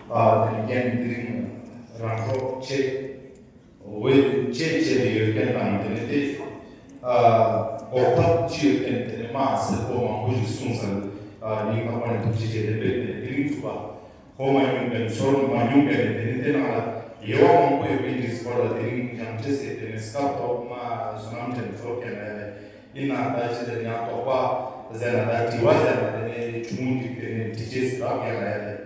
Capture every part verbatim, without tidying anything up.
ཨ་དེ་ནི་རྒན་དེ་རིང་རང་སྲོག་བཅད་འོས་བཅད་བཅད་དེ་ཡོད་མཁན་དང་དེ་ནི་དེ་ཨ་འགོག་ཐབས་ཅི་ཡོད་མཁན་དེ་ནི་མ་སེར་པོ་མང་པོ་ཞིག་གསུངས་ཚར། ཨ་སྙིང་ཐག་པ་ནས་ཐུགས་རྗེ་ཆེ། དེ་འདྲའི་དེ་ནི་དེ་རིང་ཚུགས་པ་གོ་མ་མྱོང་མཁན་ཚོར་མ་མྱོང་མཁན་དེ་ནི་དེ་ནང་ལ་དབྱེ་བ་མང་པོ་ཡོད་མཁན་གྱི་སྐོར་ལ་དེ་རིང་སྦྱང་བྱེད་ཟེར་དེ་ནི་སྐབས་ཐོག་མ་བསོད་ནམས་ཅན་ཚོར་མཁན་ལ་ཡིན་ན་ད་ཅི་ཟེར་ཡང་དོགས་པ་ཟེར་ན་ད་དྲི་བ་ཟེར་ན་དེ་ནི་ཆུང་ངུ་ཅིག་དེ་ནི་དྲི་རྗེས་སུ་རག་མཁན་ལ་ཡིན།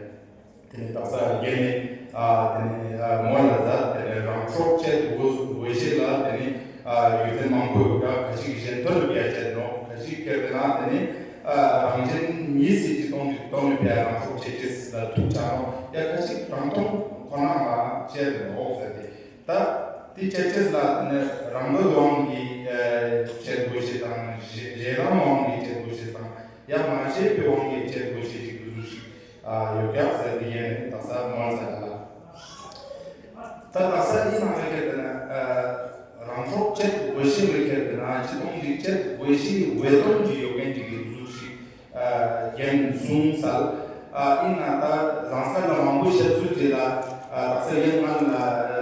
དེ་ནས་དག་ས་རྒན་ནི་ཨ་དེ་ནས་ཨ་མོ་ལ་ཟ་དེ་ནས་རང་སྲོག་བཅད་འོས་འོས་ཤེས་ལ་དེ་ནས་ཨ་ཡོད་ཚད་མང་པོ་ཡོད་ཀ་ཁ་ཅིག་གཞན་དོན་ལ་བྱས་བྱས་ནོ། ཁ་ཅིག་ཁྱེར་དེ་ན་དེ་ནས་ཨ་རང་གཞན་གཉིས་སྲིད་ཀྱི་སྟོང་གི་སྟོང་ནས་ཕའི་རང་སྲོག་བཅད་ཅེས་ལ་ཐུག་ཆ་ནོ། ཡ་ཁ་ཅིག་རང་སྟོང་ཁོ་ན་ལ་བཅད་དེ་ནོ་ཟེར་ཏེ། ད་དེ་བཅད་ཅེས་ལ་དེ་ནས་རང་འདོད་དབང་གིས་ཨ་བཅད་དགོས་ཤེས་དང་བཞེད་བཞེད་རང་དབང་གིས་བཅད་དགོས་ཤེས་དང་། ཡང་མ་བྱས་པའི་དབང་གིས་བྱེད་དགོས་ཤེས་ཅིག་ཏུ་ཞིག་ཡོད་ཀྱང་ཟེར་ཏེ་ཡས་ནས་དག་ས་མོལ་ཟེར་ལ། ད་དག་ས་ཡིན་ནང་ལ་ཁྱེར་ཏེ་ན་རང་སྲོག་བཅད་དགོས་ཤེས་ལ་ཁྱེར་ཏེ་ན་ཅི་གཏོང་ཅིག་བཅད་དགོས་ཤེས་འོས་སྟོན་གྱི་ཡོད་མཁན་ཅིག་གི་ཏུ་ཞིག་རྒན་གསུངས་ས། ཡིན་ན་ད་རང་ས་ལ་མང་པོ་བཤད་ཚུལ་དེ་ལ་དག་ས་ཡིན་ང་ལ་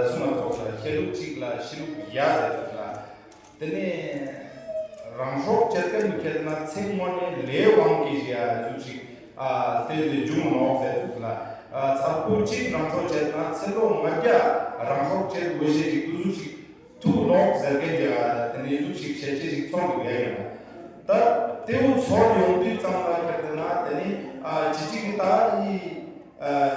གསུང་བ་ཚོགས་ལ་ཤེས་ལུགས་གཅིག་ལ་ཤེས་ལུགས་ཡ་ཟེར་ཚུལ་ལ། དེ་ནས་རང་སྲོག་བཅད་མཁན་དུ་ཁྱེར་ན་ཚེ་སྔོན་ནས་ལས་དབང་གིས་ཡ་ཟུག་ཅིག་ཨ་དེ་ལས་བྱུང་ནོག་ཟེར་ཚུལ་ལ། ཨ་ཚར་པོ་གཅིག་རང་སྲོག་བཅད་ན་ཚེ་ལོ་ལྔ་བརྒྱ་རང་སྲོག་བཅད་འོས་ཤེས་ཅིག་ཏུ་ཟུག་ཅིག་ཐུག་ནོག་ཟེར་མཁན་གྱི་ཨ་དེ་ནས་ཟུག་ཅིག་བཤད་བྱེད་ཅིག་ཚོགས་འདུག་ཡ་ཡོད་ན། ད་དེ་བོ་ཚོར་ཡོང་དུས་ཙམ་ལ་ཁྱེར་ཏེ་ན་དེ་ནས་ཨ་ཇི་ཅིག་གི་ད་ཨི་ཨ།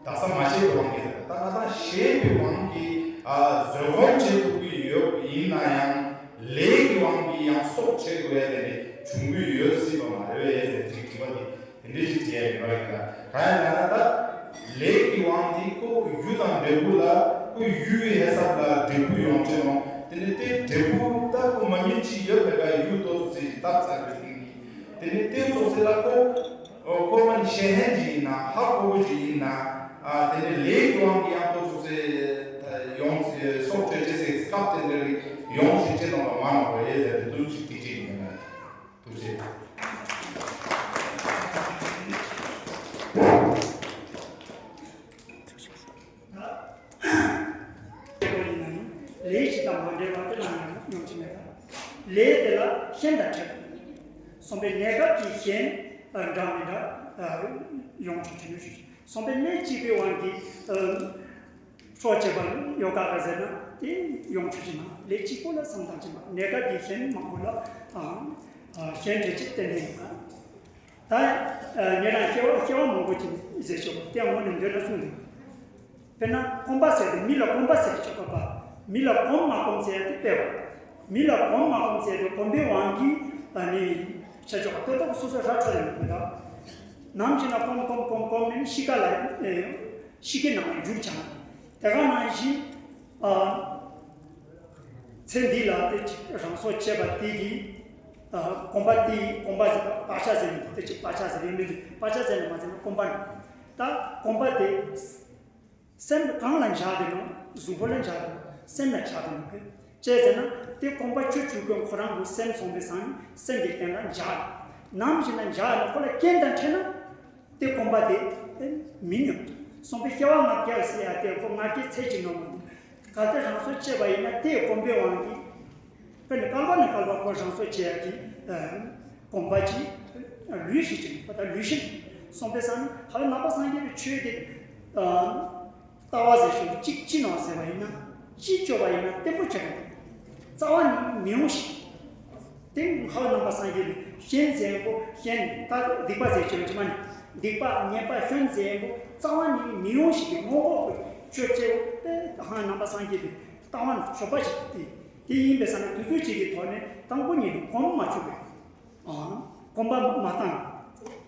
དག་ས་མ་བྱས་པའི་དབང་གིས་ཟེར། ད་ང་ད་བྱས་པའི་དབང་གིས་ཨ་བཟོད་སྒོམ་བྱེད་ཐུབ་ཀྱི་ཡོད་ཡིན་ན་ཡང་ལས་ཀྱི་དབང་གིས་ཡང་སྲོག་བཅད་དགོས་ཡ་དེ་འདྲ་བྱུང་གི་ཡོད་སྲིད་པ་མ་རེད་པས་ཟེར་ཅིག་དྲི་བ་དེ་དེ་འདྲ་ཞིག་དྲིས་ཡ་ཡིན་པ་ཡིན་ན། གང་ཡིན་ན་ད་ལས་ཀྱི་དབང་གིས་ཁོ་ཡུལ་དང་འབྲས་བུ་ལ་ཁོ་ཡུལ་བའི་ཧེ་སབ་ལ་འབྲས་བུ་ཡོང་ཆེ་ནོ། དེ་ནས་དེ་འབྲས་བུ་ད་ཁོ་མ་ཉིད་ཅིག་ཡོད་པའི་ཀ་ཡུལ་ཏོ་ཚོ་ཚེ་ཞིག་བཏབ་ཚར་བའི་རིང་གི་དེ་ནས་དེ་ཚོ་ཚེ་ལ་ཁོ། ཨོ་ཁོ་མ་ནི་ཤེས་ལྷན་ཅིག་ཡིན་ན་ཧ་གོ་བོ་ཅིག་ཡིན་ན། ཨ་དེ་ནས་ལས་ཀྱི་དབང་གིས་ཡང་ཏོག་ཙམ་ཟེ་ཡོང་སྲོག་གཅོད་ཅེས་ཟེར་སྐབས་དེ་འདྲ་ཡོང་ཞིག་ཅེས་དང་མ་ནོར་བ་ཡེ་ཟེར་ཏེ་ཏུ་ཅིག་དེ་ཅིག་ཡིན་ན། ཐུགས་རྗེ་ཆེ། ལས་ཀྱི་དང་མ་འབྲེལ་བ་དེ་ལ་ཡང་ཡོང་གི་མེད་ལ། ལས་དེ་ལ་ཤན་དང་འཕྲད་པ། གསུམ་པའི་གནས་སྐབས་ཀྱི་ཤན་འདྲ་མི་འདྲ་ཡོང་ཆོག་ཅེས་ནས་ཞུ། གསུམ་པའི་གནས་གཅིག་པའི་དབང་གིས་སྲོག་བཅད་པ་ཡོད་ག་ག་ཟེར་ན་དེ་ཡོང་ཆོག་ཅེས་ན་ལས་གཅིག་པོ་ལ་བསམ་བཏང་ཅེས་མ་གནས་སྐབས་ཀྱི་ཤན་མང་པོ་ལ་ཤན་འཕྲད་ཅེས་བསྟན་ནས་ཡོད་ན། ད་ཉེ་རང་སྐྱེ་བ་སྐྱེ་བ་མང་པོ་ཅིག་ཟེར་ཆོག་དེ་དངོས་གནས་འདོད་ན་གསུངས་འདུག་དཔེར་ན་གོམས་པ་ཟེར་ཏེ་མི་ལ་གོམས་པ་ཟེར་ཆོག་ག་པ། མི་ལ་གོམས་མ་གོམས་ཟེར་ཏེ་དཔེ་བ། མི་ལ་གོམས་མ་གོམས་ཟེར་ཏེ་གོམས་པའི་དབང་གིས་ཨ་ནི་ཆ་ཆོག་ག་དེ་ཐོག་སོ་སོ་ར་འཕྲོད་ཡོང་གི་འདུག་ནམ་ཞིག་ན་གོམས་གོམས་གོམས་གོམས་ནས་ཤི་ཁ་ལ་ཤི་ཁའི་ནང་ལ་འགྱུར་ཆ་དེ་ག་ནང་བཞིན་ཨ། ཚེ་འདི་ལ་དེ་ཅིག་རང་སྲོག་བཅད་པ་དེ་གིས་ཨ་གོམས་པ་དེ་གོམས་པ་ཟེར་བ་བག་ཆགས་ཟེར་ནས་དེ་ཅིག་བག་ཆགས་ཟེར་ཡིན་མིན་དེ་བག་ཆགས་ཟེར་ནས་མ་ཟེར་ན་གོམས་པ་ནི་ད་གོམས་པ་དེ་སེམས་གང་ལ་འཇགས་དེ་ནོ། གཟུགས་པོ་ལ་འཇགས་དེ་ནོ། སེམས་ལ་འཇགས་དེ་ནོ་གི་ཅེས་ཟེར་ན་དེ་གོམས་པ་ཆུ་བཅུག་གོ་ཁོ་རང་གི་སེམས་སོང་པའི་སང་སེམས་ཀྱི་སྟེང་ལ་འཇགས་ནམ་ཞིག་ན་འཇགས་ནས་ཁོ་ལ་རྐྱེན་དང་འཕྲད་ན། དེ་གོམས་པ་དེ་མི་ཉམས། གསུངས་པའི་སྐྱེ་བ་ལྔ་བརྒྱ་ཟེར་ཡ་དེ་ཁོ་ལྔ་བརྒྱའི་ཚད་ཅིག་ནོར་མོད། གལ་ཏེ་རང་སྲོག་བཅད་པ་ཡིན་ན་དེའི་གོམས་པའི་དབང་གིས་དཔེར་ན་བསྐལ་པ་ནས་བསྐལ་པ་ཁོ་རང་སྲོག་བཅད་ཡ་གི་གོམས་པ་ཅིག་ལུས་ཤིག་ཅིག་ཁོ་ད་ལུས་ཤིག་གསུངས་པའི་སང་ནི་ཧ་ལ་ནང་པ་སངས་རྒྱས་པའི་ཆོས་དེ། ལྟ་བ་ཟེར་ཞིང་གཅིག་ཅི་ནོ་ཟེར་བ་ཡིན་ན། ཅི་སྤྱོད་པ་ཡིན་ན་བརྟན་པོ་བྱེད་དགོས། རྩ་བ་ནས་མི་ཡོང་ཞིང་། དེ་ཧ་ལ་ནང་པ་སངས་རྒྱས་པའི་ཤན་ཟེར་པོ་ཤན་ད་སྡིག་པ་ཟེར་ཅི་ཡོང་ཅི་མ་ནི་སྡིག་པ་ཉེས་པ་སྐྱོན་ཟེར་པོ་རྩ་བ་ནས་མི་ཡོང་ཞིང་གི་ངོ་ལྐོག་གི་ཆོས་སྐྱེ་བོ་དེ་ཧ་ལ་ནང་པ་སངས་རྒྱས་པའི་ལྟ་བ་ནི་ཆོག་པ་ཞིག་སྟེ། དེ་ཡིན་པའི་ས་ན་དུས་ཚོད་གཅིག་གི་ཐོག་ནས་དང་པོ་ཉིད་དུ་གོམས་མ་བཅུག་པའི། གོམས་པ་མ་བཏང་།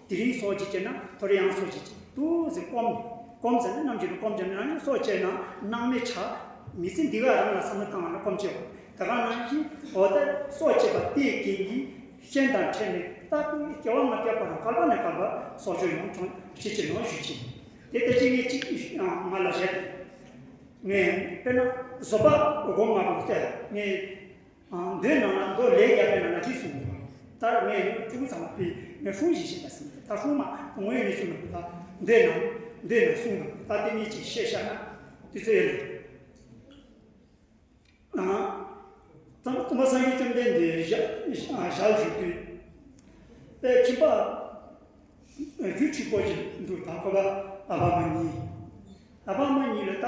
དེ་རིང་སྲོག་གཅོད་བྱས་ན་ཐོ་རེ་ཡང་སྲོག་གཅོད་བྱེད་འདུག་ཟེར་གོམས་ནས་གོམས་ཟེར་ན་ནམ་ཞིག་ཏུ་གོམས་ཀྱང་རང་ཉིད་སྲོག་བཅད་ན་སྣང་མེད་ཆགས་མི་ཚེ་འདི་ག་རང་ལ་བསམ་བློ་བཏང་བ་ན་གོམས་བྱེད་འོ། ད་ག་ནང་བཞིན་འོ་ད་སྲོག་བཅད་པ་དེའི་རྐྱེན་གྱིས་ཤན་དང་འཕྲད་ནས་ད་དུང་སྐྱེ་བ་ལྔ་བརྒྱ་བར་བསྐལ་པ་ནས་བསྐལ་པ་སྲོག་གཅོད་ཡོང་ཆོག་ཤེས་བྱེད་ནོ་ཞུ་ཅིང་། དེ་ལྟ་ཅི་ངས་གཅིག་ང་ལ་བཤད། ངས་དཔེར་ན་བཟོད་པ་སྒོམ་མ་གོམས་ཏེ་ངས། འདོད་ནང་ན་མདོ་ལས་རྒྱ་པའི་ནང་ན་འདི་གསུངས་འདུག་ད་ངས་ཕྲུ་གུ་ཚང་མ་པས་ངས་སྲུང་ཞིག་བྱེད་པ་ཟིན་ད་སྲུང་མ་ངོ་ཡོད་ནས་གསུངས་འདུག་ད་འདོད་ནང་ འདོད་ན་གསུངས་དང་། ད་དེ་ནས་ཅིག་བཤད་བཞག་ན་དུས་ཚོད་ཡོད་རེད། ཨ། ཙམ་ཙམ་པ་སངས་རྒྱས་བཅོམ་ལྡན་འདས་ཞལ་ཞལ་བཞུགས་དུས། དཔེ་ཁྱིམ་པ་རྒྱུད་ཕྲུག་པོ་ཅིག་འདུག་ད་ཁོ་པ་ཨ་ཕ་མ་གཉིས། ཨ་ཕ་མ་གཉིས་ལ་ད་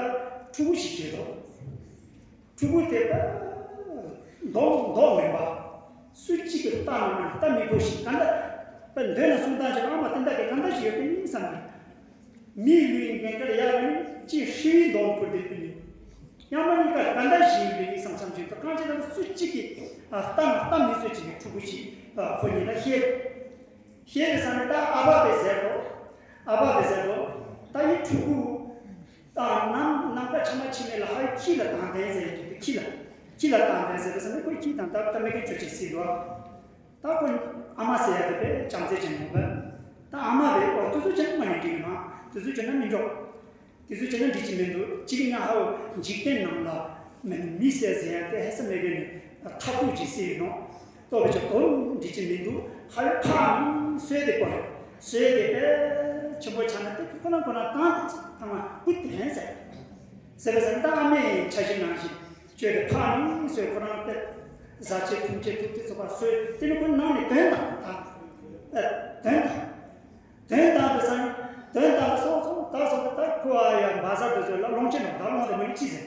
ཕྲུ་གུ་ཞིག་སྐྱེས་འདུག་ཕྲུ་གུ་དེ་ད་མདོག་མདོག་མེད་པ། སུ་གཅིག་གིས་ལྟ་ན་མིན་ལྟ་མི་དགོས་ཤིང་། ག་འདྲ་ད་འདོད་ན་གསུང་སྟངས་ཅིག་ཨ་མ་དེ་འདྲ་གི་ག་འདྲ་ཞིག་ཡོད་པའི་ནི་བསམ་གི། མིའི་ལུས་འགན་ཁུར་ཡག་ནི་ཅི་ཧྲིལ་བོའི་མདོག་ཁུར་དེ་དེ་ནི། ཡང་མ་ནི་ཀ་ག་འདྲ་ཞིག་ཡིན་པའི་བསམ་བསམ་ཞིག་ཏུ་གང་ཅི་ལྟར་སུ་གཅིག་གིས་ལྟ་ན་ལྟ་མི་སུ་གཅིག་གི་ཕྲུ་གུ་ཞིག་ཁོ་ཉིད་ལ་ཤེས། ཤེས་པའི་ས་ནས་ད་ཨ་ཕ་བས་ཟེར་རོ། ཨ་ཕ་བས་ཟེར་རོ། ད་ཡི་ཕྲུ་གུ་ད་ནམ་ནམ་མཁའ་ཆ་མ་ཆི་མེད་ལ་ཧ་ཡི་ཁྱི་ལ་དང་ལྡན་ཟེར་གྱི་འདུག་ཁྱི་ལ་ཁྱི་ལ་དང་ལྡན་ཟེར་བའི་ས་ནས་ཁོ་ཁྱི་དང་ད་ད་མི་གི་ཆོས་ཅིག་སྲིད་འགྲོ། ད་ཁོ་ཨ་མ་ཟེར་ཡ་དེ་དཔེ་བྱམས་བརྩེ་ཅན་ཡོང་པས། ད་ཨ་མ་རེད། ཨོ་དུས་ཚོད་ཅན་མ་ནས་འགྲིག་གི་མ། དུས་ཚོད་ཅན་ན་མི་འགྲོ། དུས་ཚོད་ཅན་ན་འགྲིག་གི་མི་འདུག་གཅིག་ང་ཧ་འཇིག་རྟེན་ནང་ལ་མི་མི་ཟེར་ཟེར་ཡ་དེ་ཧེ་ས་མེད་གི་ནི་ཐབས་སྡུག་ཅིག་སྲིད་ཡོད་ནོ། ལྟོ་བའི་ཆ་དོ་འགྲིག་གི་མི་འདུག་ཧ་ཡ་ཕ་མི་སོས་དེ་པོ་རེད། སོས་དེ་དཔེ་ཆེན་པོ་ཆ་ན་དེ་ཁོ་ན་ཁོ་ན་གང་དེ་ཆ་གང་ལ་བུ་དེ་ཧན་ཟེར། ཟེར་བས་ཟེར་ད་ཨ་མའི་ཆ་ཤས་ནང་བཞིན། བཅོས་ཏེ་ཕ་ནི་སོས་ཁོ་རང་སྟེ། བཟའ་ཆས་འཐུང་ཆས་ཐུག་ཆས་ཚོགས་པ་སོས་དེ་ནི་ཁོ་ནང་ནས་དོན་དང་དང་། ཨ། དོན་དང་། དོན་དང་པའི་སང་དོན་དང་པའི་སོགས་སོགས་ད་སོགས་ད་ཁོ་ཨ་ཡ་བ་ཟ་དེ་ཚོ་ལ་ལོང་ཆེ་ནོ་ད་ལོང་དེ་མ་ནི་ཅི་ཟེར།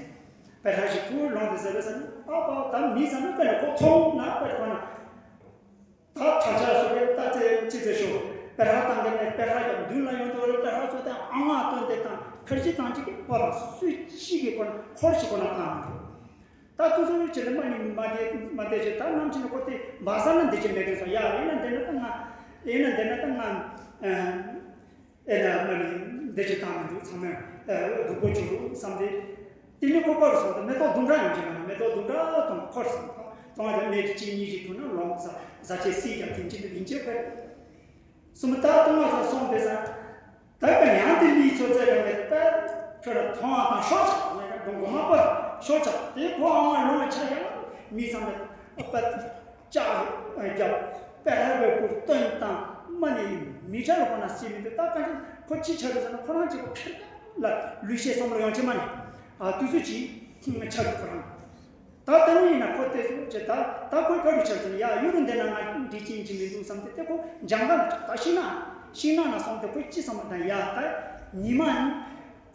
པེ་ཧྲ་ཞིག་ཁོ་ལོང་དེ་ཟེར་བས་སང་ཨ་པ་ད་མི་ཚང་མ་པེ་ལ་ཁོ་མཐོང་ན་པེ་ཁོ་ན། ད་ད་ཆ་སོ་པའི་ད་ཚེ་ཅི་ཚེ་ཤོག་པེ་ཧྲ་བཏང་གི་མེད། པེ་ཧྲ་ཀྱང་མདུན་ལ་ཡོང་དུས་པེ་ཧྲ་ཚོ་དང་ཨ་ང་སྟོན་ཏེ་དང་ཁར་ཅི་དང་ཅི་གི་པར་སུས་ཤི་གི་ཁོ་ན་འཁོར་ཞིག་ཁོ་ན་བཏང་མི་འདུག་ད་དུས་ཚོད་ཅི་ལ་མ་ནི་མ་བདེ་མ་བདེ་ཅེ་ད་ནམ་ཅི་ན་ཁོ་དེ་བ་ས་ན་འདི་ཅི་མེད་དུས་སོ་ཡ་ཡིན་ན་འདི་ན་ད་ང་ཡིན་ན་འདི་ན་ད་ང་། ཨེ་ན་མ་ནི་འདི་ཅི་བཏང་མི་འདུག་ཚང་མས་སྡུག་པོ་བྱུང་འདུག་བསམ་སྟེ། དེ་ནི་ཁོ་ཁོར་སོང་དུ་མེ་ཏོག་དུང་སྒྲ་ཡོང་གི་མ་ནི་མེ་ཏོག་དུང་སྒྲ་དང་ཁོར་སོང་དུ་གཏོང་བ་ནས་གཅིག་གཉིས་ཤིག་ཐུག་ན་ལོང་ཟ་ཟ་ཆས་སྲིད་ཀྱང་དེ་ཅི་འདི་ཡིན་ཅེས་ཁོས་གསུམ་ད་གཏོང་བ་ས་སོང་པས་ས། ད་ག་ཡང་དེ་མིའི་ཚོ་ཚད་ཀྱང་མེད་པས་ཁྱོད་ལ་མཐོང་བ་དང་ཤོག་ཆག་ནས་ཀྱང་མགོ་མ་པ་ཤོག་ཆག་དེ་ཁོ་ཨ་མ་ལོང་བ་ཆ་ཡང་མི་ཚང་མས་པ། ལྕགས་རྒྱབ་པེ་ཧ་བའི་སྐུ་སྟོན་དང་མ་ནི་མི་ཁྲ་ལ་ཁོ་ན་སྲིད་མི་འདུག་ད་ག་ཅི་ཁོ་ཅི་ཆ་རུ་ཟེར་ན་ཁོ་རང་གཅིག་པ་ཁེར་ལ་ལུས་ཤེས་བསམ་བློ་ཡོང་ཆེ་མ་ནི་ཨ་དུས་ཚོད་ཅིག་ཆ་རུ་ཁོ་རང་ད་ལྟ་བུ་ཡིན་ན་ཁོ་དེ་ཚོ་ཅེ་ད་ད་ཁོའི་ག་རུ་ཆ་ཟེར་ན་ཡ་ཡུ་རུ་འདི་ན་ང་འདི་ཅིན་ཅི་མི་འདུག་བསམ་སྟེ་དེ་ཁོ་འཇང་ག་ལ་ད་ཤིང་ནགས་ཤིང་ནགས་ན་སོང་སྟེ་ཁོ་ཅི་བསམ་པ་དང་ཡ་ད་ཉི་མ་ནི།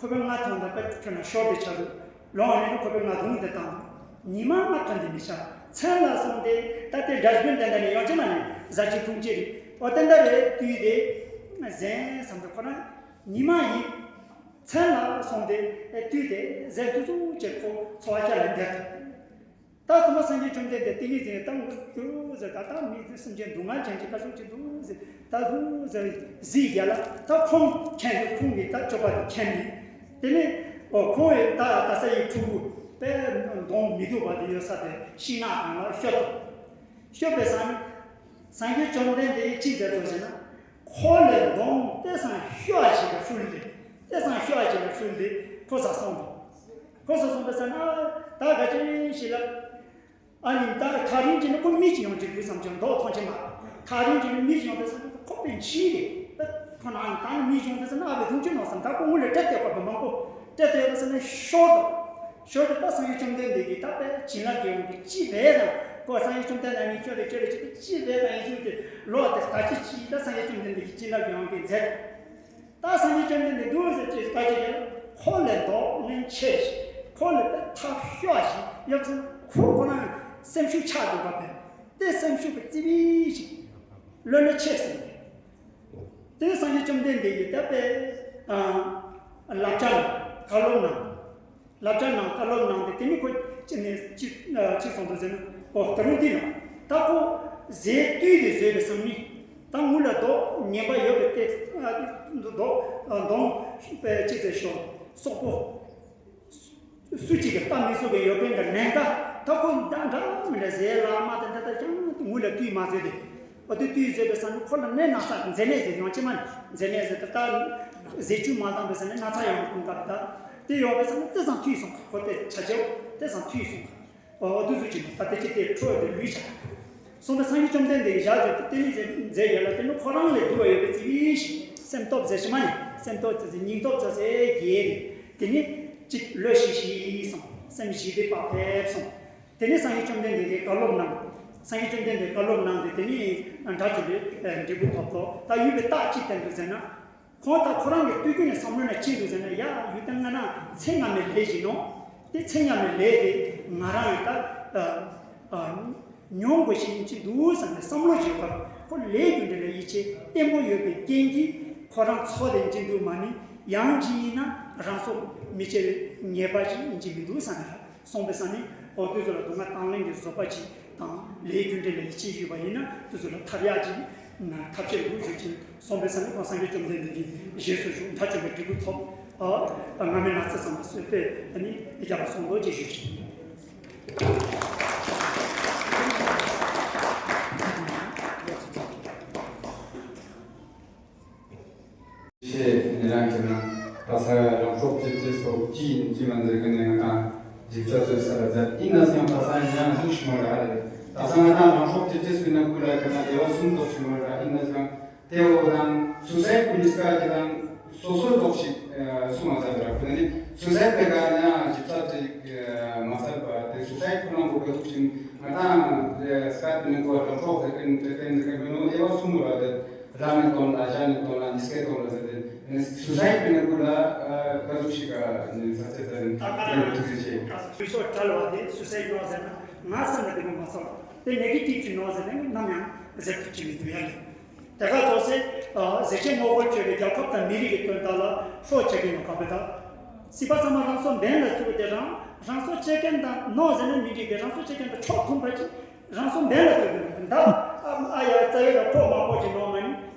ཁོ་པའི་ང་ཐོང་དང་པད་ཁྱོད་ན་ཤོར་དེ་ཆ་རུ་ལོང་ནས་ཁོ་པའི་ང་དུང་དེ་བཏང་དུ་ཉི་མ་ང་ཐོན་དེ་མི་ཆ་མཚན་ལ་སོང་དེ་ད་ལྟའི་འདྲ་བཞིན་དེ་འདྲ་ནས་ཡོང་ཆེ་མ་ནས་ཟ་ཆེ་འཐུང་ཆེ་རེད་ཨོ་དེ་འདྲ་རེད་དུས་དེ་ཟན་བསམ་དུ་ཁོ་ན་ཉི་མ་ཡིན་མཚན་ལ་སོང་དེ་དུས་དེ་ཟན་དུས་ཚོད་ཅེར་ཁོ་འཚོ་བ་སྐྱ་ལ་འདེད་ཐུབ། ད་ཐོག་མ་སངས་རྒྱས་བཅོམ་ལྡན་འདས་ཏིང་ངེ་འཛིན་ད་འུ་ཟེར་ད་ད་མི་དེ་སེམས་ཅན་སྡུག་བསྔལ་ཅན་གྱི་ཁ་སོགས་ཀྱི་འདུག་ཟེར་ད་འུ་ཟེར་གཟིགས་རྒྱ་ལ་ད་ཁོང་མཁྱེན་ཏེ་ཁོང་གིས་ད་སྤྱོད་པ་དེ་མཁྱེན་ནས་དེ་ནས་ཨོ་ཁོང་ཡི་ད་ད་ས་ཡི་ཕྲུ་གུ་དཔེ་གདོང་མི་སྡུག་པ་དེ་ཡོད་ས་དེ་ཤིང་ནགས་སྒང་ལ་ཤོད་དོ། ཤོད་པའི་སང་སངས་རྒྱས་བཅོམ་ལྡན་འདས་ཅི་མཛད་དོ་ཟེར་ན། ཁོ་ལས་གདོང་དེ་སང་ཤོ་ཨ་ཞིག་ལ་ཧྲུལ་ཏེ། དེ་སང་ཤོ་ཨ་ཞིག་ལ་ཧྲུལ་ཏེ་ཁོ་ས་སོང་དོ། ཁོ་ས་སོང་པའི་ས་ན་ད་ག་ཅི་ཞིག་ལ། ཨ་ནི་ད་ཐག་རིང་གི་ནི་ཁོ་མི་ཅིག་ཡོང་གི་དུས་བསམ་ཀྱང་མདོག་མཐོང་ཆེ་མ། ཐག་རིང་གི་ནི་མི་ཅིག་ཡོང་དུས་བསམ་ཀྱང་ཁོ་པའི་འཆི་རེད། ཁོ་ན་ཨ་ནི་ད་ནི་མི་ཅིག་ཡོང་དུས་བསམ་ན་ཨ་བའི་དུང་ཆུ་ནོར་བསམ་ད་ཁོ་ངུ་ལ་སྤྲད་དེ་ཁོ་པའི་མང་པོ་སྤྲད་དེ་ཡོད་པ་བསམ་ན་ཤོར་དོ། ཞོར་དུ་ད་སངས་རྒྱས་བཅོམ་ལྡན་འདས་ཀྱིས་ད་དཔེ་བྱིན་རླབས་ཀྱི་དབང་གིས་ཅི་བས་དང་ཁོ་སངས་རྒྱས་བཅོམ་ལྡན་འདས་ནི་ཁྱོད་རེ་ཁྱོད་རེ་ཅི་ད་ཅི་བས་དང་ཡིན་ཚུལ་དེ་ལོག་སྟེ་ད་ཅི་ཅི་ད་སངས་རྒྱས་བཅོམ་ལྡན་འདས་ཀྱིས་བྱིན་རླབས་ཀྱི་དབང་གིས་མཛད། ད་སངས་རྒྱས་བཅོམ་ལྡན་འདས་འདུག་ཟེར་ཅི་ད་ཅི་ཡང་ཁོ་ལས་མདོག་ངན་ཆེ་ཞིང་ཁོ་ལས་ད་ཐག་ཤོ་ཞིང་ཡབ་ཚང་ཁོ་ཁོ་རང་སེམས་ཤུགས་ཆག་འདུག་པ་བས་དེ་སེམས་ཤུགས་ཀྱི་རྩི་བི་ཞིག་ལོ་ལོ་ཆེ་ཟིན། དེ་སངས་རྒྱས་བཅོམ་ལྡན་འདས་ཀྱིས་ད་དཔེ་བསླབ་བྱ་ལ་བཀའ་སློབ་གནང་། བསླབ་བྱ་གནང་བཀའ་སློབ་གནང་སྟེ་དེ་ནི་ཁོ་ཅི་ནས་ཅི་ཅི་སོང་དུ་ཟེར་ན་ཨོ་ད་རུང་འདི་ན་ད་ཁོ་ཟས་བཏུས་ཏེ་བཟོས་པའི་སང་ཉིན་ད་ངུ་ལ་མདོག་ངན་པ་ཡོད་པའི་ལྟས་མདོག་གདོང་པའི་ཅི་ཟེར་ཤོག་སོག་པོ། སུ་གཅིག་གིས་ལྟ་མི་ཚུགས་པའི་ཡོད་པའི་འདྲ་ནན་ཀ་ད་ཁོ་འདྲ་འདྲ་མི་འདྲ་ཟས་ལ་མ་དེ་འདྲ་ད་ཀྱང་ངུ་ལ་བཏུས་མ་ཟོས་ཏེ། ཨོ་དེ་དུས་ཟེར་བའི་ས་ནི་ཁོ་ལ་ནད་ན་ཚ་མཛེ་ནད་ཟེར་ཡོང་ཅི་མ་ནི་མཛེ་ནད་ཟེར་ད་ལྟ་ཟས་བཅུད་མ་འདང་བའི་ས་ནི་ན་ཚ་ཡོང་ཀུན་དགའ་ད་དེ་ཡོང་བའི་ས་ནི་དེ་ཙམ་འཐུས་སོང་ཁོ་དེ་བྱ་བྱེའུ་དེ་ཙམ་འཐུས་སོང་ཨོ་དུས་སུ་ཅི་ད་དེ་ཅི་དེ་ཁྲོ་དེ་ལུས་བྱ་སོང་པའི་སངས་རྒྱས་བཅོམ་ལྡན་འདས་ཀྱི་ཞག་ཅིག་དེ་ནི་མཛེ་ཡོད་ལ་དེ་ནི་ཁོ་རང་ལས་སྡུག་བ་ཡོད་པའི་ཙི་བི་ཞིག་སེམས་སྟོབས་ཟེར་ཞི་མ་ནི་ སེམས་སྟོབས་ཙི་ཙི་སྙིང་སྟོབས་ཙི་ཙི་རྒྱས་ཏེ། དེ་ནས་གཅིག་བློ་ཞི་ཞི་སོང་། སེམས་ཞི་བདེ་བག་ཕེབས་སོང་། དེ་ནས་སངས་རྒྱས་བཅོམ་ལྡན་འདས་ཀྱིས་བཀའ་སློབ་གནང་། སངས་རྒྱས་བཅོམ་ལྡན་འདས་བཀའ་སློབ་གནང་སྟེ། དེ་ནས་དགྲ་བཅོམ་པའི་འབྲས་བུ་ཐོབ་ཐོབ། ད་ཡུལ་པའི་རྟགས་ཅི་བསྟན་འདུག་ཟེར་ན། ཁོང་ད་ཁོ་རང་གི་ལྟོས་གུས་ནས་བསམ་བློ་ནས་ཅི་འདུག་ཟེར་ན། ཡ་ཡུལ་དེ་སྔ་ན་ཚེ་སྔ་མའི་ལས་ཅིག་ནོ། དེ་ཚེ་སྔ་མའི་ལས་དེ་ང་རང་ཡང་ད་ཨ་ཨ་མྱོང་དགོས་ཤེས་ཡིན་གྱི་འདུག་བསམ་ནས་བསམ་བློ་བྱེད་པར། ཁོ་ལས་རྒྱུ་འབྲས་ལ་ཡིད་ཆེས་བརྟན་པོ་ཡོད་པའི་རྐྱེན་གྱིས། ཁོ་རང་འཚོ་དེ་ཡིན་གྱི་འདུག་མ་ནི་ཡང་ཅི་ཡིན་ན་རང་སྲོག་མི་ཤི་བའི་ཉེས་པ་ཞིག་ཡིན་གྱི་མི་འདུག་བསམ་ནས་སོང་པའི་ས་ནས། འོ་དུས་ཚོད་ལ་སྡུག་བསྔལ་དང་ལེན་གྱི་བཟོད་པ་ཅིག་དང་། ལས་རྒྱུ་འབྲས་ལ་ཡིད་ཆེས་ཡོད་པ་ཡིན་ན་དུས་ཚོད་ལ་ཐར་ཡག་ཅིག་ཐབས་ཤེས་འདུག་ཞུ་ཅིང་སོང་པའི་ས་ནས། ཁོང་སངས་རྒྱས་བཅོམ་ལྡན་འདས་ཀྱིས་ཞེས་སུ་ཞུ། དགྲ་བཅོམ་པའི་འབྲས་བུ་ཐོབ། ཨ་སྔ་མའི་ན་ཚ་ཚང་མ་གསོས་པས། ཨ་ནི་རྒྱལ་བ་སོང་ལོ་ཅེས་ཞུ་ཅིང་། ཤེས་ནི་རང་ཁྱེད་རང་ད་ས་རང་སྲོག་གཅོད་ཅེས་སོགས་ཅི་ཡིན་ཅི་མ་འཛིན་གི་ནས་ང་དང་འཇིགས་སྐྲག་ཚོད་ས་ལ་མཛད། ཡིན་ན་སེམས་ད་ས་ཡང་ཡང་གཟུགས་ཤིག་མ་རེད། ཨ་རེད། ད་ས་ང་དང་རང་སྲོག་གཅོད་ཅེས་སུ་ན་ཀུ་ལ་ཁྱེད་རང་དེ་བ་གསུམ་ཐོག་ཤིག་མ་རེད། ཡིན་ན་སེམས་དེ་འོ་དང་སུ་སའི་ཀུ་ལིས་ཀ་ཁྱེད་རང་སོ་སོར་ཐོག་ཤིག་གསུང་བ་ས་རེད། ཁུ་ནི་སུ་སའི་པེ་ག་ཡང་འཇིགས་སྐྲག་ཅིག་མ་ཚར་བ་དེ་སུ་སའི་ཁོ་རང་གོ་ག་གཟུགས་ཤིག་ང་དང་ས་དེ་ནི་གོ་རང་སྲོག་ཟེར་གི་ནི་དེ་དེ་ནི་གི་མི་ནོ་དེ་བ་གསུམ་རེད། དེ། རང་ནི་དོན་ལ། གཞན་ནི་དོན་ལ། ཉིས་ཀའི་དོན་ལ་ཟེར་ཏེ། སུ་སའི་པི་ནི་ཀུ་ལ་ཀ་ཟུག་ཤིག་ག་ནི་ས་ཚེ་ཟེར་ནི་ཐུགས་རྗེ་ཆེ། སུ་སོ་བྲལ་བ་དེ་སུ་སའི་ནོ་ཟེར་ན། ང་སེམས་ལ་དེ་མོ་མ་སོང་། དེ་ནེ་གེ་ཊིབ་ཅིག་ནོ་ཟེར་ན་ནམ་ཡང་ཟེར་ཐུབ་ཀྱི་མི་འདུག་ཡ་ལེ། དེ་ག་ཚོ་སེ་ཟེར་ཆེན་ངོ་རྒོལ་བྱས་པའི་རྒྱལ་ཁབ་དང་མི་རིགས་ཀྱི་དོན་དག་ལ་སྲོག་བཅད་ཀྱི་ཡོད་ག་བུ་དང་། སྲིད་པ་ཚང་མ་རང་སྲོག་འབེན་ལ་བཙུགས་ཏེ། རང་རང་སྲོག་བཅད་མཁན་དང་ནོ་ཟེར་ན་མི་འགྲིག་པའི། རང་སྲོག་བཅད་མཁན་དང་ཕྱོགས་མཐུན་པ་ཅིག་རང་སྲོག་འབེན་ལ་བཙུགས་ཏེ་མེད་པ་འདྲ། ཨ་ཨ་ཡ་རྩ་བའི་ལ་ཁོག་མ་ཁོག་ཅིག་ནོར་མ་ནི་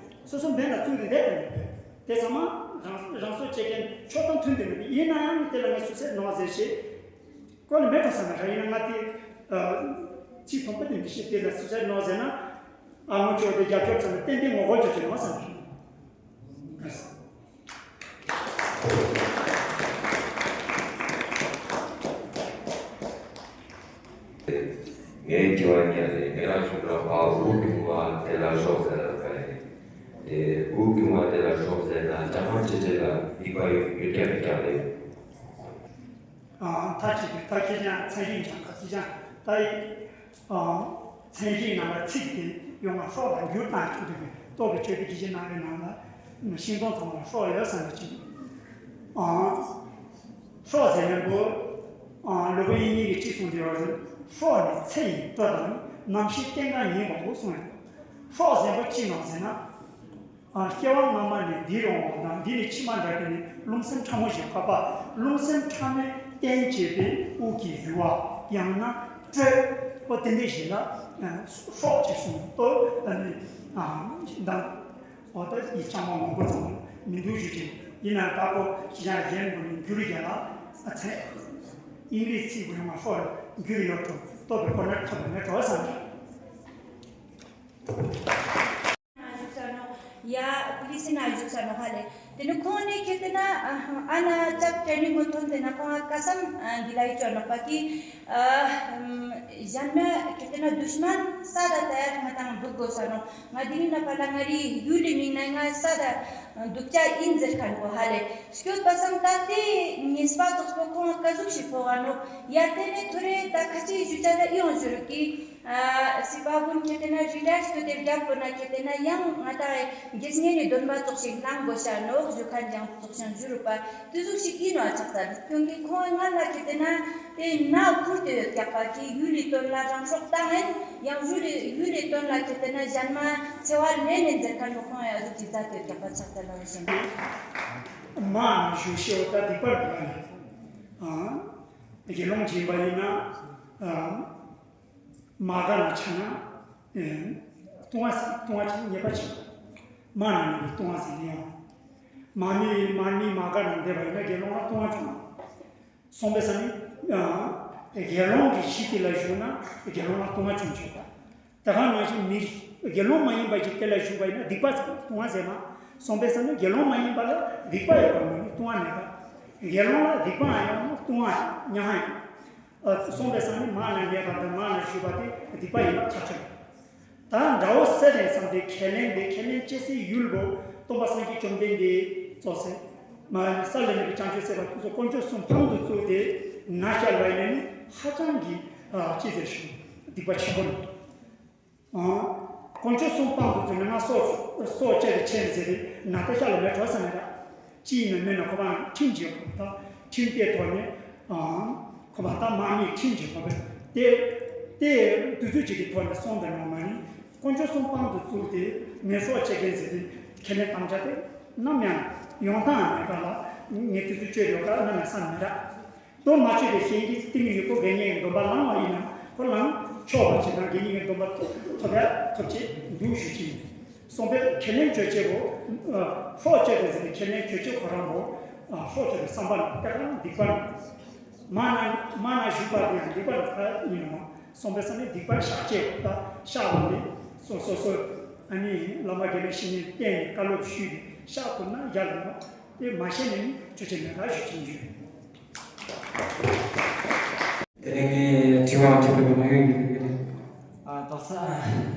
སོ་སོ་འབེན་ལ་བཙུགས་ཏེ་བསྡད་པ་མེད་པས། དེ་ཚང་མ་རང་རང་སྲོག་བཅད་མཁན་ཕྱོགས་དང་མཐུན་ཏེ་མེད་པས། ཡིན་ན་ཡང་དེ་ལ་ངས་སུ་སེ་ནོར་ཟེར་ཞེས་བཀོད་ལ་མེད་དོ་བསམ་ན་ར། ཡིན་ན་ང་དེ་ཚིག་མཐོང་པ་དེ་མི་ཤེས། དེ་ལ་སུ་སེ་ནོར་ཟེར་ན་ཨ་ངོ་ཅོག་དེ་རྒྱབ་སྐྱོར་ཚང་མ་ཏན་ཏན་ངོ་རྒོལ་བྱེད་ཀྱི་ནོར་བསམ་གི། ངའི་དྲི་བ་ཉག་རེད། ངེད་རང་ཚོ་འབྲོག་པ་དབུགས་དབྱུང་བ་དེ་ལ་སྲོག་ཟེར་ལ་བ་རེད། དེ་དབུགས་དབྱུང་བ་དེ་ལ་སྲོག་ཟེར་ན་སྦྲགས་མ་ཅི་ཅི་ལ་སྡིག་པ་ཡོད་ཡོད་ཀྱང་མེད་ཀྱང་རེད། ཨ་མཐའ་གཅིག་ཏུ་ད་ཁྱེད་ཅག་ཚན་རིག་སྦྱང་ག་ཚིག་ཅང་ད་ཡིན། ཨ་མཚན་གཞིའི་ནང་ལ་ཚིག་དེ་ཡོང་བ་སྲོག་ལ་འགྱུར་བཏང་ཆོག་འདུག་པས། རྟོགས་པའི་ཆོས་ཀྱི་རྒྱུད་ཀྱི་ནང་གི་ནང་ལ་ཤིང་སྡོང་ཚང་མ་ལ་སྲོག་ཡོད་བསམ་པ་ཅིག་ཨ་སྲོག་ཟེར་ཡོང་པོ། ཨ་ལུ་གུ་ཡིན་ཉིད་ཀྱི་གཅིག་གསུངས་ཏེ་ཡོད་རེད། སྲོག་ནི་ཚེ་ཡི་སྤྲོ་དང་། རྣམ་ཤེས་རྟེན་འབྲེལ་ཡིན་པའོ་གསུངས་ཡོད། སྲོག་ཟེར་པོ་ཅི་ནོ་ཟེར་ན། ཨ་སྐྱེ་བ་སྔ་མ་ནས་འདིར་ཡོང་བ་དང་། འདི་ནི་ཕྱི་མ་འདྲ་གི་ནི་རླུང་སེམས་ཕྲ་མོ་ཞིག་བཀག་པ། རླུང་སེམས་ཕྲ་མོས་རྟེན་བྱེད་པའི་དབུགས་ཀྱི་ཡུ་བ། ཡང་ན་དྲོད་པོ་དེ་འདྲ་ཞིག་ལ་ཨ་སྲོག་ཅེས་གསུངས་ཏོ། ཨ་ནི་ཨ་འདམ་འོ་ད་ཡི་ཆང་མ་མང་པོ་ཙམ་མི་འདུག་ཞུ་ཅིང་། ཡིན་ན་ད་ཁོ་ཤི་ཅང་གཞན་དགོས་ནི་འགྱུར་ཡ་ལ་ཨ་ཚེ་ཨིང་ལིཤ་ཚིག་གོ་ཡོང་བ་སྲོག་འགྱུར་ཡོད་འགྲོ། ལྟོས་པའི་ཁོ་ན་ཐོབ་པའི་ངས་གྲོགས་བསམ་ན། ན་བཞུགས་ས་ནོ། ཡ་པི་ལི་སི་ན་བཞུགས་ས་ནོ་ཧ་ལེ། དེ་ནི་ཁོང་ནི་ཁྱེད་དེ་ན་ཨ་ན་ཅག་ཀྲེ་ནི་མོ་ཐོན་དེ་ན་ཁོང་ཨ་ཀ་སམ་འདི་ལ་ཡི་ཅོ་ནོག་པ་ཀི། ཨ་གཞན་མ་ཁྱེད་དེ་ན་དུཤ་མན་ས་ད་ད་ཡ་ང་དང་འབུག་དགོས་ས་ནོ། ང་དེ་ནི་ན་པ་ལ་ང་རི་ཡུལ་ལི་མིང་ན་ང་ས་ད་འདུག་ཅག་ཡིན་ཟེར་ཁན་གོ་ཧ་ལེ། སྐྱོད་པ་སང་ད་དེ་ཉེས་པ་ཙོགས་པོ་ཁོང་ཨ་ཀ་ཟུག་ཞིག་ཕོག་ག་ནོ། ཡ་དེ་ནི་ཐོ་རེ་ད་ཁ་ཅིག་ཞུ་ཅག་ད་ཨི་ཡོང་ཞུ་རུ་ཀི། ཨ་སི་པ་གུན་ཁྱེད་དེ་ན་རི་ཊ་ཡར་སྐྱོད་དེ་རྒྱབ་པོ་ན་ཁྱེད་དེ་ན་ཡང་ང་ཏང་དགེ་བསྙེན་ནི་སྡོམ་པ་ཙོགས་ཤིག་གནང་དགོས་ཤ་ནོག་ཞུ་ཁན་ཡང་ཙོགས་ཤང་ཞུ་རུ་པ་དེ་ཟུག་ཤིག་ཨིན་ནོ་ཨ་ཅག་ཙ་ལི། ཁྱོད་ཀྱི་ཁོང་ང་ལ་ཁྱེད་དེ་ན་དེ་ན་ཁུར་དེ་ཡོད་ཀྱག་པ་ཀི་ཡུལ་ལི་དོན་ལ་རང་སྲོག་བཏང་ཨིན། ཡང་ཡུལ་ལི་ཡུལ་ལི་དོན་ལ་ཁྱེད་དེ་ན་གཞན་མ་འཚེ་བ་ལེན་ནི་མཛད་ཁན་ནོ་ཁོང་ཡ་ཟུག་ཅིག་ཙ་དེ་ཡོད་ཀྱག་པ་ཅག་ཙ་ལ་བ་ཤན། མ་ནི་ཞུ་ཤེས་བ་ད་སྡིག་པ་རེད་པ་ནི། ཨ་དགེ་སློང་སྦྱིན་པ་ཡིན་ན། ཨ། མ་དགའ་ན་ཆ་ན། ཨེ། ལྟུང་བ་ཟེར། ལྟུང་བ་ཅིག་ཉེས་པ་ཅིག་མ་ན་ནི་ལྟུང་བ་ཟེར་ཡང་། མ་ནི་མ་ནི་མ་དགའ་ན་འདེབས་པ་ཡིན་ན་དགེ་སློང་ལ་ལྟུང་བ་བྱུང་། སོང་པའི་ས་ནི། ཨ། དགེ་སློང་གི་གཞི་དེ་ལ་ཞུགས་ན་དགེ་སློང་ལ་ལྟུང་བ་བྱུང་ཆོག་པ། ད་ག་ནང་བཞིན་མི་དགེ་སློང་མ་ཡིན་པ་ཅིག་དེ་ལ་ཞུགས་པ་ཡིན་ན་སྡིག་པ་ཟེར་ལྟུང་བ་ཟེར་མ། སོང་པའི་ས་ནི་དགེ་སློང་མ་ཡིན་པ་ལ་སྡིག་པ་ཡོད་པ་མ་ནི་ལྟུང་བ་མེད་པ། དགེ་སློང་ལ་སྡིག་པའང་ཡོད་ན་ལྟུང་བ་ཉག་ཡིན། ཨ། སོང་པའི་ས་ནི་མ་ན་ཉེས་པ་དང་མ་ན་ཞུགས་པ་དེ་སྡིག་པ་ཡིན་པ་ཐག་ཆོད། ད་དགྲ་བོ་བསད་ནས་བསམ་སྟེ་ཁས་ལེན་དེ། ཁས་ལེན་བྱེད་སའི་ཡུལ་བོ་སྟོན་པ་སངས་རྒྱས་བཅོམ་ལྡན་འདས་ རྫོགས་སེ། མ་ཡིན་ས་ལ་ནི་བྱང་ཆུབ་སེམས་དཔའ་དེ་ཚོ་དཀོན་མཆོག་གསུམ་དཔང་དུ་བཙུགས་ཏེ་ན་བཞག་པ་ཡིན་ན་ནི་ཧ་ཅང་གི་ཅི་ཟེར་ཞུ་སྡིག་པ་ཆེན་པོ་རེད། དཀོན་མཆོག་གསུམ་དཔང་དུ་བཙུགས་ནས་ང་སྲོག་སྲོག་བཅད་དེ་ཆེན་ཟེར་ཏེ་ན་ཏེ་ཤ་ལ་མེ་གྲོ་ས་མེད་ད། ཅི་ཡིན་ན་མིན་ན་ཁོ་པ་ཁྲིམས་ཀྱི་ད་ཁྲིམས་དེའི་ཐོག་ནས་ཁོ་པ་ད་མ་ཉེས་ཁྲིམས་ཀྱི་ཐོག་ཏུ་དེ་དེ་དུས་ཚོད་ཅིག་གི་ཐོག་ནས་སོང་དང་ཡང་མ་ཡིན། དཀོན་མཆོག་གསུམ་དཔང་དུ་བཙུགས་ཏེ་ངན་སྲོག་བཅད་མཁན་ཟེར་ཏེ་ཁས་ལེན་དམ་བཅའ་དེ་ནམ་ཡང་ཡོང་ཐང་མེད་པ་ལ་ངས་དུས་ཚོད་བཅད་ཡོད་པ་ནམ་ཡང་བསམ་མི་རག་དོ་མ་བཅད་པའི་གཞན་གྱི་ཏིང་ངེ་ཡོད་པོ་དགེ་བསྙེན་གྱི་སྡོམ་པ་བླངས་པ་ཡིན་ན་ཁོ་བླངས་ཆོག་པ་བྱེད་ན་དགེ་བསྙེན་གྱི་སྡོམ་པ་ཐོབ་ཡ་ཐོབ་ཅེས་འདུག་ཞུ་ཅི་ཡིན། གསུངས་པའི་ཁས་ལེན་བཅོ་བྱེད་པོ། སྲོག་གཅོད་པའི་ཟེར་ནས་ཁས་ལེན་བཅོ་བྱེད་ཁོ་རང་པོ། སྲོག་གཅོད་པའི་བསམ་པ་ལ་སྐྱག་རང་སྡིག་པ་ནི། མ་ན་མ་ན་ཞུགས་པ་དེ་ཡང་སྡིག་པ་ལ་ཁ་ཡིན་ནོ། གསུངས་པའི་ས་ནས་སྡིག་པ་བཤགས་བཅས་ད་བཤགས་པ་ནི་སོ་སོ་སོ། ཨ་ནི་བླ་མ་དགེ་བའི་བཤེས་གཉེན་བསྟེན་ནས་བཀའ་སློབ་ཞུས་ཏེ་བཤགས་ཐུབ་ན་ཡག་ལ་ནོ། དེ་མ་ཤེས་ནས་ནི་བཅོ་བྱེད་མེད་པ་ཞུ་ཅི་ཡིན། དེ་ནས་ངས་དྲི་བ་དྲི་བ་མ་ཡོང་གི་འདུག་གི་ཨ་ཏོག་ས།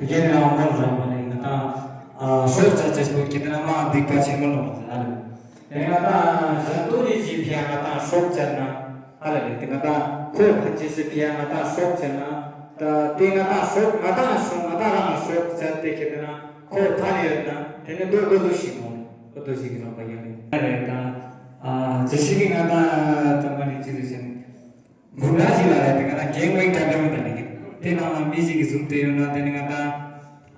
རྒན་ལགས་མོ་རང་མ་ནས་ང་དང་ཨ་སྲོག་བཅད་ཅེས་པོ་ཁྱེད་རང་མ་སྡིག་པ་ཆེན་པོ་ནོ་ཟེར་ཨ་ལ། དེ་ང་དང་གཞན་དོན་ནི་ཅི་ཕི་ཡ་ང་དང་སྲོག་བཅད་ན་ཨ་ལ་ལས་དེ་ང་དང་ཁོ་ཕ་ཅེ་སི་ཕི་ཡ་ང་དང་སྲོག་བཅད་ན་ད་དེ་ང་དང་སྲོག་ང་དང་སྲོག་ང་དང་རང་ལ་སྲོག་བཅད་དེ་ཁྱེད་རང་ཁོ་ཐ་ནི་ཡོད་ན་དེ་ནི་འདོད་དགོས་ཚུལ་ཞིག་མོ་ཁོ་ཐུགས་ཤིག་གི་རང་པ་ཡོད་ནི་ཨ་ལ་ད་ཨ་ཅི་ཞིག་གི་ང་དང་ད་མ་ནི་ཅི་ཟེར་ཞིག་འབུམ་ར་ཞིག་ལ་རེད་དེ་ང་དང་རྒན་དབེན་གྲྭ་འདྲ་མོ་དང་ནི་དེ་ནང་ལ་མི་ཞིག་གིས་བཟུང་དེ་ཡོད་ན་དེ་ནི་ང་དང་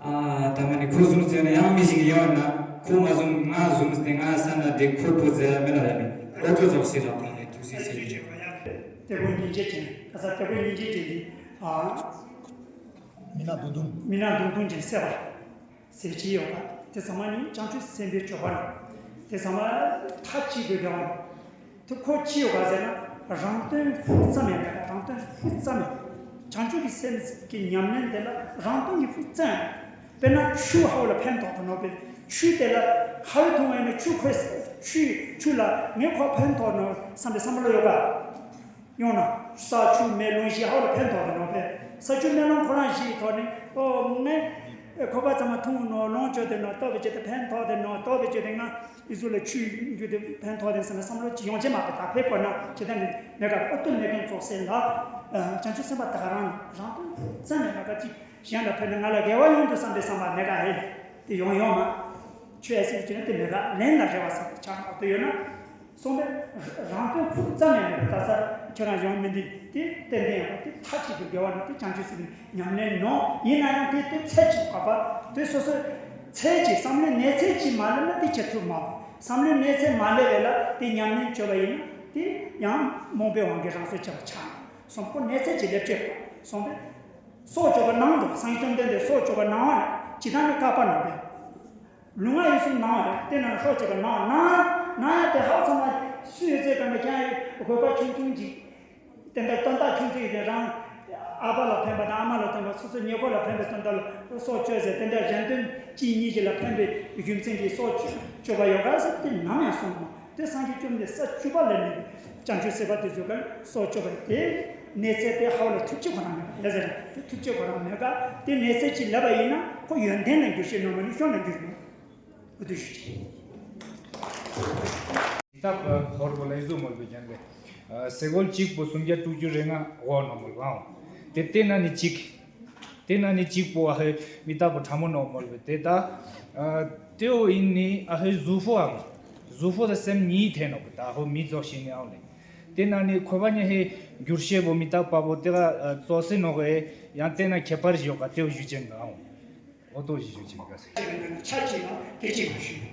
ཨ་ད་མ་ནི་ཁོ་བཟུང་ཟེར་ན་ཡང་མི་ཞིག་ཡོད་ན་ཁོ་མ་བཟུང་ང་བཟུང་སྟེ་ང་ས་ན་དེ་ཁོ་བུ་ཟེར་མི་ལ་རེད་མི་ཨོ་ཏོ་ཟོག་ཞིག་ར་བ་རེད་ཐུགས་སྲས་ཟེར་གྱི་དེ་ཁོ་སྙིང་རྗེ་ཅན་ད་ས་དེ་ཁོ་སྙིང་རྗེ་ཅན་གྱི་ཨ་མི་ནག་དུང་དུང་མི་ནག་དུང་དུང་ཅན་སེ་བ། ཟེར་གྱི་ཡོད་པ། དེ་ཚང་མ་ནི་བྱང་ཆུབ་སེམས་དཔའི་སྤྱོད་པ་རེད། དེ་ཚང་མ་མཐའ་གཅིག་ཏུ་འགལ་བ་རེད། དེ་ཁོ་ཅི་ཡོད་པ་ཟེར་ན་རང་དོན་ཕུགས་བརྩམས་ཡོད་པ་རང་དོན་ཕུགས་བརྩམས་ཡོད། བྱང་ཆུབ་ཀྱི་སེམས་ཀྱི་ཉམས་ལེན་དེ་ལ་རང་དོན་གྱི་ཕུགས་བརྩམས་ཡོད། དཔེར་ན་ཆུ་ཧ་བོ་ལ་ཕན་ཐོགས་དང་ནོར་བའི་ཆུ་དེ་ལ་ཧ་བོ་འཐུང་བ་ཡིན་ན་ཆུ་ཁོས་ཆུ་ཆུ་ལ་ངས་ཁོ་ཕན་ཐོགས་ནོར་བསམ་པའི་བསམ་བློ་ཡོད་པ། ཡང་ན་ས་ཆུ་མེ་རླུང་བཞི་ཧ་ལ་ཕན་ཐོགས་དེ་ནོ་ཕན། ས་ཆུ་མེ་རླུང་ཁོ་རང་བཞིའི་ཐོག་ནས་ཨོ་ངས་ཁོ་པ་ཚང་མ་འཐུང་ནོ་ལོངས་སྤྱོད་དེ་ནོ་ལྟོགས་པའི་ཆེད་དུ་ཕན་ཐོགས་དེ་ནོ་ལྟོགས་པའི་ཆེད་དུ་ང་ཨི་ཟུ་ལ་ཆུ་རྒྱུ་དེ་ཕན་ཐོགས་དེ་ཟེར་ན་བསམ་བློ་ཅི་ཡོང་ཆེ་མ་པའི་ད་ཕེབས་པ་ན་ཇི་ལྟར་ནི་མེ་དཀར་ཨོ་ཏུ་མེ་ཀུན་ཙོགས་ཟེར་ལ་བྱང་ཆུབ་སེམས་དཔའ་ད་ག་རང་རང་དོན་ཙམ་ནས་མེ་དཀར་ཅིག་གཞན་ལ་ཕན་ན་ང་ལ་དགེ་བ་ཡོང་དུ་བསམ་པའི་བསམ་པ་མེ་དཀར་ཨེ་དེ་ཡོང་ཡོང་མ་ཆུ་ཨེ་སི་ཅི་ན་དེ་མེ་དཀར་ལན་ལ་རེ་བ་ཟེར་ཆགས་ཨོ་ཏུ་ཡོད་ན། སོང་པས་རང་དོན་ཕུགས་ཙམ་ཡང་མེད་པའི་ད་ས་ཁྱོད་རང་ཡོང་མི་འདི་དེ་ཏན་ཏན་ཡང་དེ་མཐའ་གཅིག་ཏུ་དགེ་བ་ནི་དེ་བྱང་ཆུབ་སེམས་ཉམས་ལེན་ནོ། ཡིན་ན་ཡང་དེ་དེ་ཚད་ཅིག་བབ་པ་དེ་སོ་སོའི་ཚད་ཅིག་བསམ་བློའི་གནས་ཚད་ཅིག་མ་སླེབས་ན་དེ་བྱེད་ཐུབ་མ་བསམ་བློའི་གནས་ཚད་མ་སླེབས་པས་ལ་དེ་ཉམས་ལེན་བྱོས་པ་ཡིན་ན་དེ་ཡང་རྨོངས་པའི་དབང་གིས་རང་སོའི་བྱ་བ་ཆགས་སོང་ཁོ་གནས་ཚད་ཅིག་སླེབས་བྱས་སོང་པས་སྲོག་གཅོད་པ་ནང་དུ་སངས་རྒྱས་བཅོམ་ལྡན་འདས་སྲོག་གཅོད་པ་ནང་བ་ནི་ཇི་ལྟར་ནི་བཀག་པ་ནང་པས། ལུས་ངག་ཡིད་གསུམ་ནང་བ་རེད། དེ་ནང་སྲོག་གཅོད་པ་ནང་བ་ནང་ནང་ཡང་དེ་ཧ་ཚང་མ་སུ་ཡོད་ཚད་གང་ལ་ཀྱང་ཡོད་དགོས་པ་ཆུང་ཆུང་ཅིག་དེ་འདྲ་དོན་དག་ཆུང་ཆུང་ཡིན་ཙང་རང་ཨ་ཕ་ལ་ཕན་པ་དང་ཨ་མ་ལ་ཕན་པ་སོ་སོ་ཉེ་འཁོར་ལ་ཕན་པའི་དོན་དག་ལ་སྲོག་གཅོད་ཟེར་དེ་འདྲ་གཞན་དོན་གཅིག་གཉིས་ཀྱི་ལ་ཕན་པའི་རྒྱུ་མཚན་གྱིས་སྲོག་གཅོད་པ་ཡོད་ག་ཟེར་དེ་ནམ་ཡང་གསུངས་མ་དེ་སངས་རྒྱས་བཅོམ་ལྡན་འདས་ས་བཅུ་པ་ལ་ནི་བྱང་ཆུབ་སེམས་དཔའ་དེ་ཚོ་ག་སྲོག་གཅོད་པ་དེ་གནས་ཚད་དེ་ཧ་ལ་ཐུབ་ཅི་ཁོ་རང་མེད་པ་ཡ་ཟེར་དེ་ཐུབ་ཅི་ཁོ་རང་མེད་ག་དེ་གནས་ཚད་ཅིག་ལབ་པ་ཡིན་ན་ཁོ་ཡོན་ཏན་ལ་འགྱུར་ཤེས་ནོར་མ་ནི་ཤོར་ལ་འགྱུར་མོད། ཨུ་ཏུ་ཞུ་ཅི། ད་ཧོར་བོ་ལ་ཨི་ཟུ་མོལ་བའི་རྒྱན་ལས། སེ་གོལ་གཅིག་པོ་སུམ་བརྒྱ་དྲུག་ཅུ་རེ་ལྔ་འོ་ནོ་མོལ་བའོ། དེ་དེ་ན་ནི་གཅིག་དེ་ན་ནི་གཅིག་པོ་ཨ་ཧེ་མི་རྟག་པ་ཕྲ་མོ་ནོ་མོལ་བའི་དེ་ད། དེའོ་ཡིན་ནི་ཨ་ཧེ་གཟུགས་པོའམ། གཟུགས་པོ་དང་སེམས་གཉིས་ཐེ་ནོ་གི་ད་ཧོ་མི་རྫོགས་ཤིང་ནི་ཨའོ་ལེ། དེ་ན་ནི་ཁོ་པ་ཉ་ཧེ་འགྱུར་ཤེས་པོ་མི་རྟག་པ་པོ་དེ་ག་རྫོགས་སེ་ནོ་གི་ཡང་དེ་ན་ཁྱད་པར་ཞིག་ཡོད་ག་དེའོ་ཞུ་ཅན་གི་ཨའོ། ཨོ་ཏོ་ཞིག་ཞུ་ཅན་ག་སེ། ཆ་གཅིག་ན་སྐད་ཅིག་མ་ཞུ།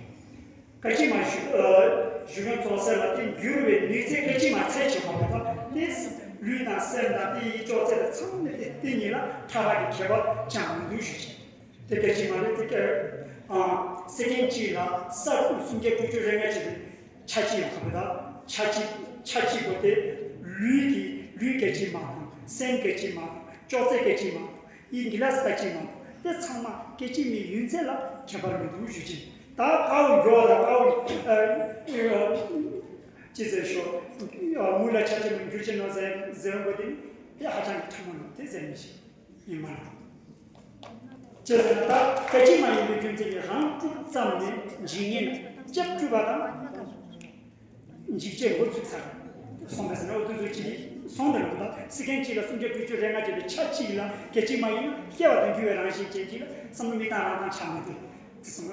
སྐད་ཅིག་མ་ཞུ། ཞུ་མཁན་ཚོགས་སེ་ལ་དེ་འགྱུར་བའི་ནུས་ཚད་སྐད་ཅིག་མ་ཚད་ཆེ་བ་མེད་པ་དེ་ལུས་དང་སེམས་དང་དེ་ཡི་ཅོག་ཙེ་ལ་ཚང་ནས་དེ་དེ་གཉིས་ལ་ཕྲ་རགས་ཀྱི་ཁྱད་པར་ཅང་མི་འདུག་ཞུ་ཅན། དེ་སྐད་ཅིག་མ་རེད་དེ་སྐད། སེ་ཀེན་གཅིག་ལ་ས་ཁུག་སུམ་བརྒྱ་དྲུག་ཅུ་རེ་ལྔ་ཅིག་ཆ་གཅིག་ཡོང་ཁ་བུ་ད་ཆ་གཅིག་ཆ་གཅིག་གོ་དེ་ལུས་ཀྱི་ལུས་སྐད་ཅིག་མ་དང་སེམས་སྐད་ཅིག་མ་དང་ཅོག་ཙེ་སྐད་ཅིག་མ་དང་། ཡིན་གྱི་ལ་ས་ཅི་མ་དེ་ཚང་མ་སྐད་ཅིག་མའི་ཡུན་ཚད་ལ་ཁྱད་པར་མི་འདུག་ཞུ་ཅི། ད་ཀའོ་མགྱོགས་ལ་ཀའོ་ཅི་ཟེར་ཤོག་མུ་ལ་ཆ་ཅི་མ་འགྱུར་ཅི་ནོ་ཟེར་ཟེར་བ་དེ་དེ་ཧ་ཅང་གི་ཐུན་མོང་ནོ་དེ་ཟེར་མི་ཤེས་ཡིན་མ་ལ། ཅི་ཟེར་ན་ད་སྐད་ཅིག་མ་ཡིན་པའི་རྒྱུ་མཚན་གྱིས་རང་དཀྲུག་ཙམ་ནས་འཇིག་ཉེན་སྐྱབས་སྤྲུལ་པ་དང་ འཇིགས་བྱེད་འགོ་ཚུགས་ཚར། སོང་པས་ཟེར་ན་འོ་དུས་ཚོད་ཅིག་སོང་དེ་ལ་ད་སི་ཀན་གཅིག་ལ་སུམ་བརྒྱ་དྲུག་ཅུ་རེ་ལྔ་བྱས་པའི་ཆ་གཅིག་ལ་སྐད་ཅིག་མ་ཡིན་ན་སྐྱེ་བ་དང་འགྱུར་བའི་རང་བཞིན་ཅན་གཅིག་ལ་བསམ་བློ་མི་བཏང་རང་བཏང་ཆགས་མི་འདུག་ཅེས་གསུངས་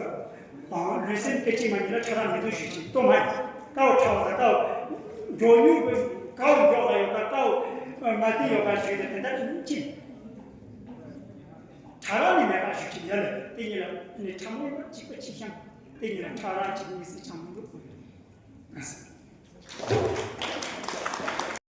པ། ལུས་སེམས་སྐད་ཅིག་མ་ཡིན་ལ་ཕྲ་རགས་མི་འདུག་ཞུ་ཅིག་ལྟོ་མ་ཡིན། ཀའོ་ཕྲ་བ་དང་ཀའོ་མགྱོགས་མྱུར་གྱི་ཀའོ་མགྱོགས་ལ་ཡོད་ཀ་ཀའོ་མ་བསྟན་ཡོད་ཀ་ཞུས་ཏེ་དེ་འདྲ་ཅིག་ཕྲ་རགས་ནི་མེད་པ་ཞུ་ཅིག་ཡོད་ལ་དེ་ཉིད་ལ་ནི་ཕྲ་མོ་ཡིན་པ་གཅིག་པ་གཅིག་ཤང་དེ་ཉིད་ལ་ཕྲ་རགས་གཅིག་མི་སྲིད་ཅང་མི་འདུག